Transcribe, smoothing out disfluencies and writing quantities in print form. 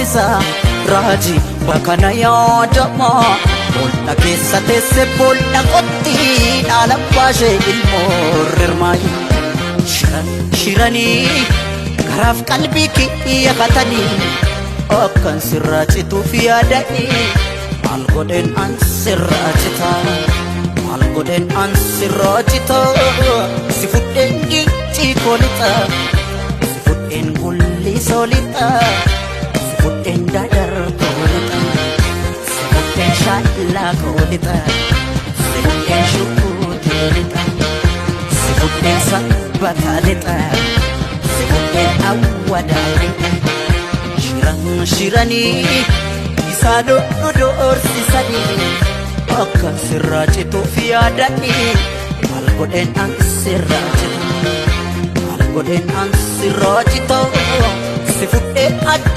doorsisa raajii bakana yaadama boolla keessa teesse boolla qotti dhaala baashee ilmoo rirmaayi shiran shiranii karaaf qalbii kiyya katanii akkan sirraa cituuf yaadanii maal godheen an sirraa citaa maal godheen an sirraa citaa si fudheen giccii koo lixaa si fudheen gullisoo lixaa si fudheen dadar koo lixaa si fudheen shaallaa koo lixaa si fudheen shukuutee lixaa si fudheen sabbataa lixaa si fudheen awwadaa lixaa shiran shiranii isaan nu doorsisanii akka sirraa cituuf yaadanii maal godheen an sirraa citu maal godheen an sirraa citu si fudheen ajje.